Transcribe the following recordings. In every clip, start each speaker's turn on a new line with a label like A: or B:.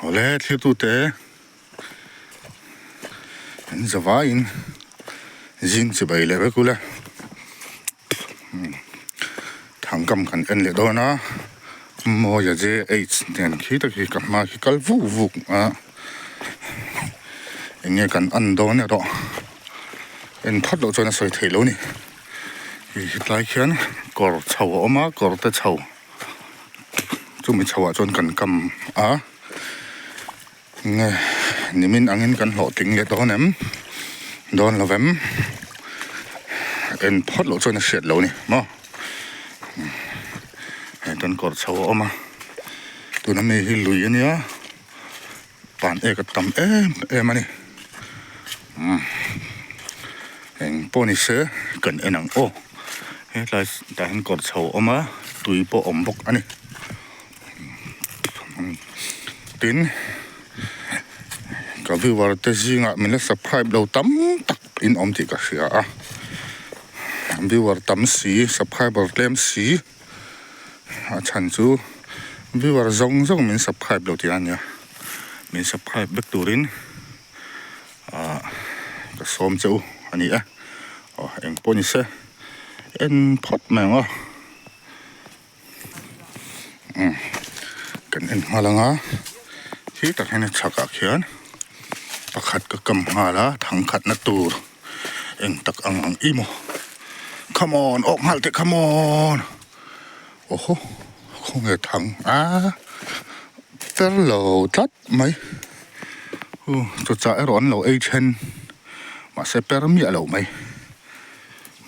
A: Awle thlirtute an zavaiin zing chibai leh vek ula thangkam kan en leh dawn a Mawia JH nen khi tak hi ka hma khi kal vuk vuk a eng nge kan en dawn erawh en phawt loh chuan a sawi theih loh a ni hetlai khian kawr chho a awm a kawr te chho. Chumi chhoah chuan kan kam a, nge nimin angin kan hlawhtling leh dawn em? Dawn lo vem? En phawt loh chuan a hriat lo a ni maw? Hei kan kawr chho a awm a, tuna mi hi lui a nia, pan ek a tam em em a ni. Umm eng pawh ni se kan en ang aw hetlai tah hian kawr chho a awm a tui pawh a awm bawk a ni tin ka viewer te zingah min la subscribe lo tam tak in awm tih ka hria a viewer tam si subscriber tlem si a chhan chu viewer zawng zawng min subscribe lo tih a nia min subscribe vek turin. Ahh ka sawm che u a ni e aw eng pawh ni se en phawt mai ang aw umm kan en nghal ang a khi tak hian a chhakah khian pakhat ka kam nghal a thangkhatna tur eng tak ang ang i maw come on awk nghal teh come on aw haw khawnge thang a fer lo tlat mai. Hu chawchah erawh an lo ei then mahse per miah lo mai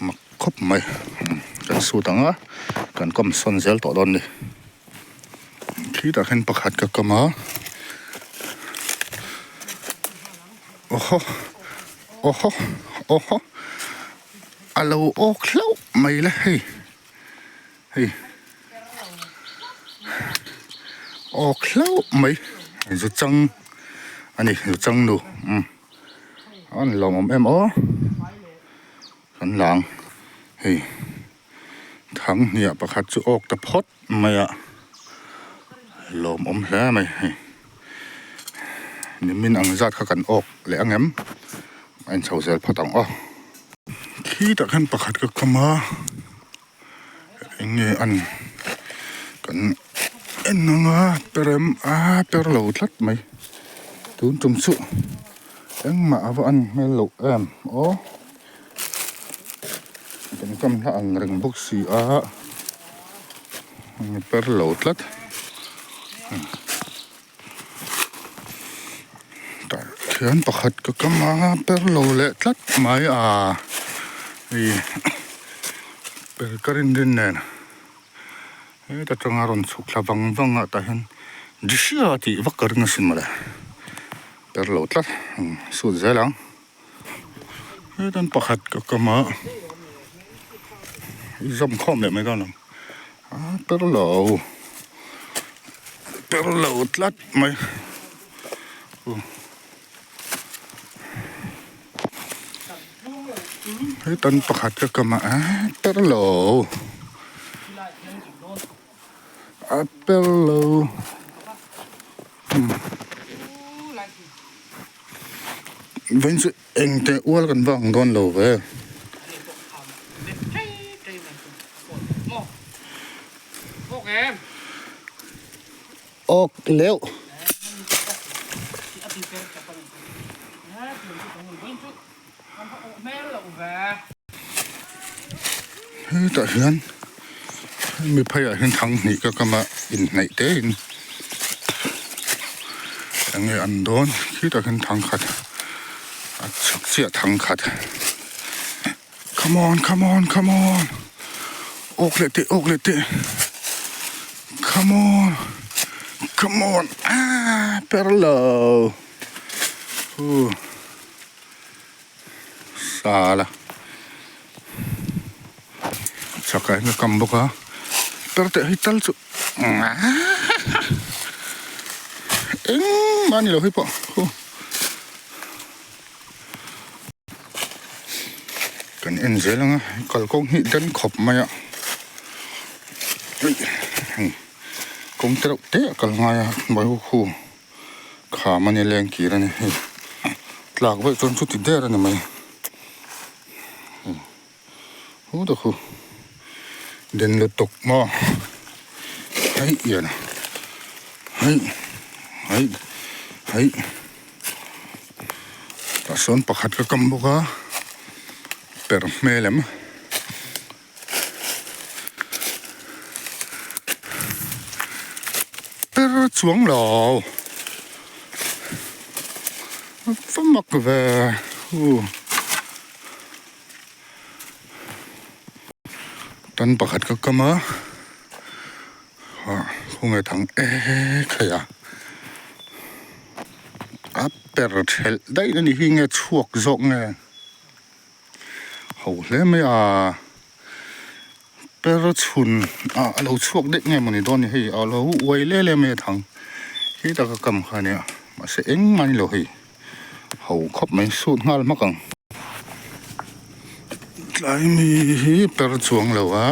A: mak khawp mai kan sut ang a kan kawm sawn zel tawh dawn a ni khitah khian pakhat ka kam a aw haw aw haw aw haw a lo awk hlauh mai le hei. Hei awk hlauh mai zu chang a ni zu chang nu umm a ni lawmawm em aw kan lang hei thang hniah pakhat chu awk ta phawt mai a lawmawm hle mai hei nimin ang zat kha kan awk leh ang em a inchho zel phawt ang aw khitah khan pakhat ka kam a. Eng nge an kan en ang a perem a per lo tlat mai tun tum chu engmah a va an hmel loh em aw kan kam hla ang reng bawk si a per lo tlat. Tah khian pakhat ka kam a per lo leh tlat mai a hei per ka rin rin nen heta tanga rawn chhuk thla vang vang a tah hian dihria tih vak ka ring asin mawle per lo tlat sut zel ang hetan pakhat ka kam a i zawm khawm leh mai dawn ang. A per lo per lo tlat mai hetan pakhat ka kam a a per lo a per lo vawiin chu Engte ual kan va ang dawn lo ve. Awk leuh. Hetah hian hemi pheiah hian thang hnih ka kam a inhnaih te in enge an dawn khitah khian thang khat a chhak chiah thang khat come on come on come on awk leh teh awk leh teh come on come on ah per lo huh. Sala chakah hian ka kam bawk a per teh hi tal chu engmah a ni lo hei pawh khu kan en zel ang a kalkawng hi den khawp mai a hei kawng te reuh te a kal ngai a hmai khu. Kham a nia leng kir a ni hei tlak vaih chuan chuti der a ni mai hu ta khu den lutuk maw hei ian hei hei hei tah sawn pakhat ka kam bawk a per hmel em. Per chuang lo va mak ve u tan pakhat ka kam a ah khawnge thang ek hei a a per thelh daih a ni hi nge chhuak zawk nge. Ho hle mai a per chhun ah a lo chhuak daih nge mawni dawn ni hei a lo uai le le mai a thang khi tak a kam kha ania mahse engmah a ni lo hei ho khawp mai sut nghal hmak ang. Tlai mi hi per chuang lo a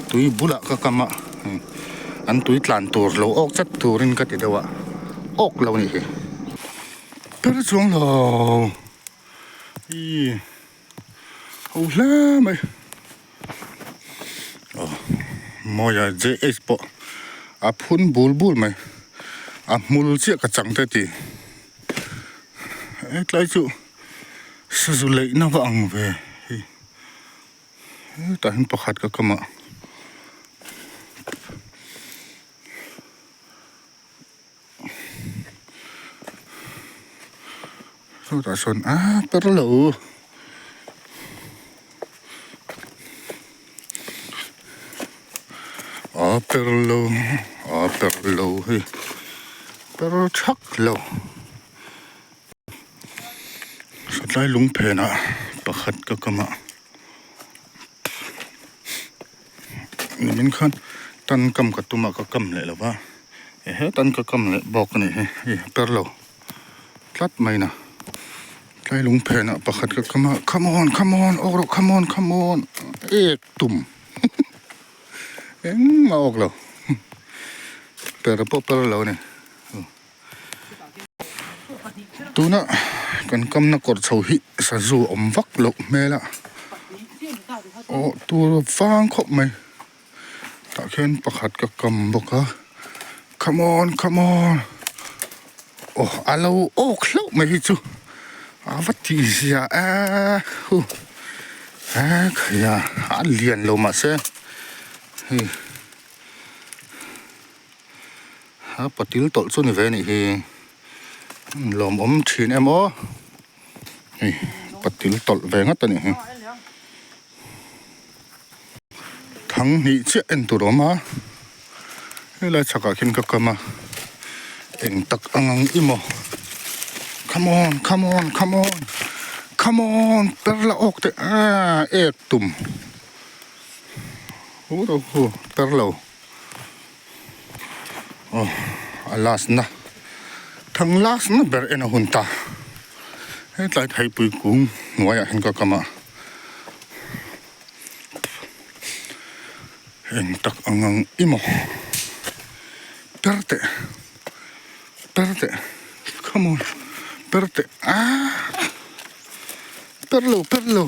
A: tui bulah ka kam a an tui tlan tur lo awk chat turin ka ti deuh a awk lo a nih hi per chuang lo ih ho hle mai aw mawi a JH pawh a phun bul bul mai a hmul chiah ka chang te ti hetlai chu. Sazu leihna va ang ve hei hetah hian pakhat ka kam ah sawtah sawn ah per lo a per lo a per lo hei per thak lo. Satlai lung phenah pakhat ka kam a nimin khan tan kam ka tum a ka kam leh lo va ehe tan ka kam leh bawk a nih hi hei a per lo tlat mai na tlai lung phenah pakhat ka kam a come on come on awk rawh come on come on ek tum engmah a awk lo per pawh per lo a ni. Tuna kan kamna kawr chho hi sazu awm vak loh hmel a aw tur vang khawp mai tah khian pakhat ka kam bawk a come on come on aw a lo awk hlauh mai hi chu a va tih zia e hu e khaia a lian lo mahse hei. A patil tawlh chu ni ve anih hi lawmawm thin em aw hei patil tawlh ve ngat anih hi thang hnih chiah en tur a awm a helai chhakah khian ka kam a eng tak ang ang i maw come on come on come on come on per la awk teh ah ek tum per lo. Aw a last na thang last na ber en a hun ta hetlai theipui kung hnuaiah hian ka kam a eng tak ang ang i maw per teh per teh come on per teh ah per lo per lo.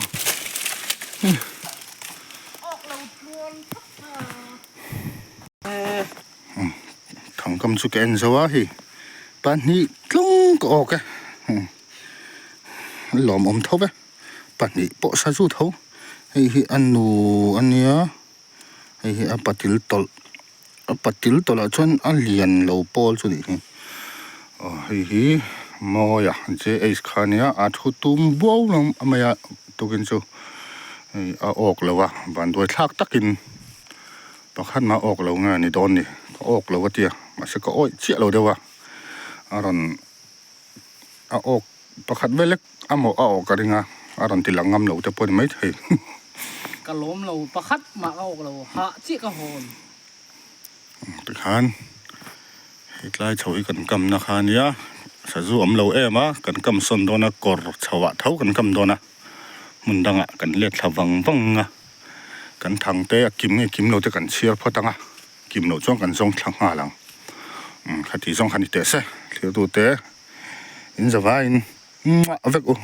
A: Thangkam chu ka en zo a hei pahnih tlung ka awk e lawmawm tho ve pahnih pawh sa zu tho hei hi a nu a nia hei hi a patil tawlh a patil tawlh ah chuan a lian lo pawl chu nih hi aw hei hi mawi a J_H kha a nia a thu tum buau mai a tukin chu. Hei a awk lo a vanduai thlak takin pakhat mah awk lo nge a ni dawn ni ka awk lo a tia mahse ka awih chiah lo deuh a a rawn a awk pakhat vel lek a mawh a awk ka ring a a rawn ti lang ngam lo te pawh a ni maithei.
B: Ka lawm lo pakhat mah ka awk lo hah chiah ka hawn.
A: Tikhan hetlai chho hi kan kamna kha a nia sazu awm lo em a kan kam sawn dawn a kawr chho ah tho kan kam dawn a. Hmun dangah kan let thla vang vang a, kan thang te a kim nge kim lo te kan chhiar phawt ang a, Kim loh chuan kan zawng thla nghal ang. Khati zawng kha ni teh se, thlir tute in zavaiin muah vek u.